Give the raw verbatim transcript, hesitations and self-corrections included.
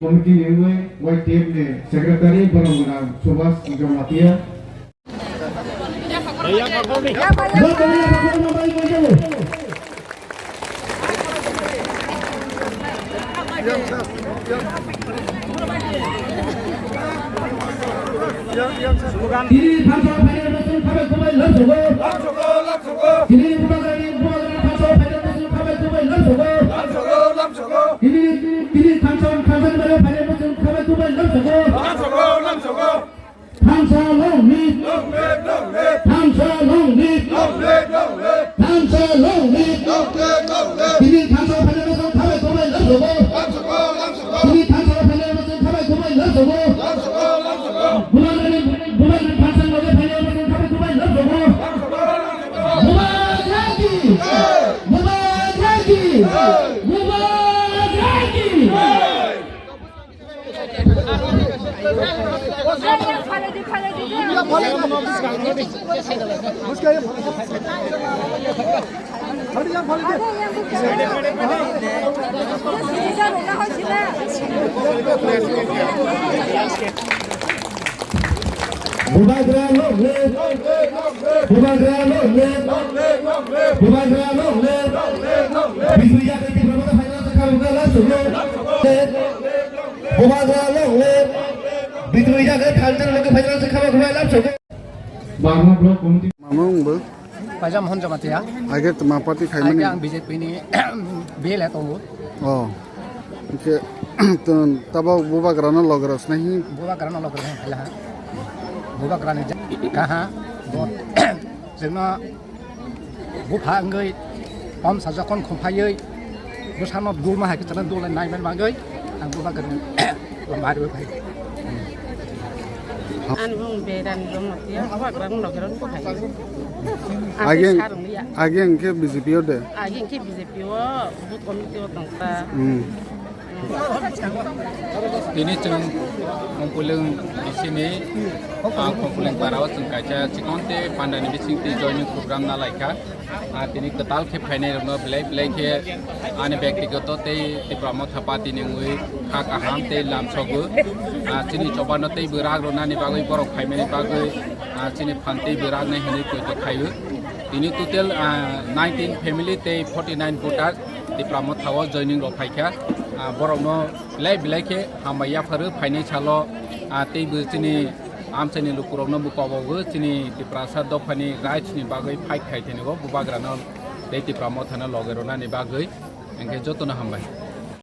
Committee ni wngwi Y T F ni Secretary borok gwnang Subhas Jamatia. Tini thansa phainai bosong khabai khubai lamsogo. Tini bubagrani bubagrani thansa phainai bosong khabai khubai lamsogo. Tini tini thansa thansa phainai bosong khabai khubai lamsogo. Thansa long live. Thansa long live. Thansa long live. Tini thansa phainai bosong khabai khubai lamsogo. Tini thansa phainai bosong khabai khubai lamsogo. Bubagrani bubagrani thansa loge phainai bosong khabai khubai lamsogo. Bubagrani! Bubagrani! Bubagrani! Bubagra long live! Bubagra long live! Bubagra long live! Bismillah, Bubagra long live! Bubagra long live! Bismillah, Bubagra long live! Barma Block Committee. Mama wngbo. Paijam Mohan Jamatia. Age tma party khaimani. Age ang B J P ni B L A tongo. Oh. Oke. Tun tabo bubagrano logra snahi. Bubagrano logra snahi khala. Bubagrani ja-, kaha. Bo. Jengno. Bupha wngwi pom sajak kon khumphaiwi bwsano dulma hai khe chana dulai nai mani bagwi ang bubagrani lama rwi phai. Ani bung berani bung matiya, bubagrani loge rok phai. Age, age hwnkhe B J P o de? Age hwnkhe B J P o, booth committee o tongkha. Hmm. Tini chwng Khumpuilwng bisini, ah, Khumpuilwng parao chwng kaisa chikon tei pandani bising tei joining program nalaikha. Ah, tini kwtal khe phainairokno belai belai khe ani byaktigoto tei Tipra Motha Party ni wngwi kha kaham tei lamsogo. Ah, chini chobano tei bwrag rwnani bagwi borok phaimani bagwi, ah, chini phan tei bwrag nai hwnwi poito khaio. Tini total, ah, nineteen family tei forty nine voter. Tipra Motha o joining rok phaikha, ah, borokno belai belai khe hambai yapharwi phainai salo, ah, teibo chini amchaini lukurokno bo kobogo chini Tiprasa dophani rights ni bagwi fight khai thani bo bubagrano tei Tipra Mothano loge rwnani bagwi, hwnkhe jotono hambai.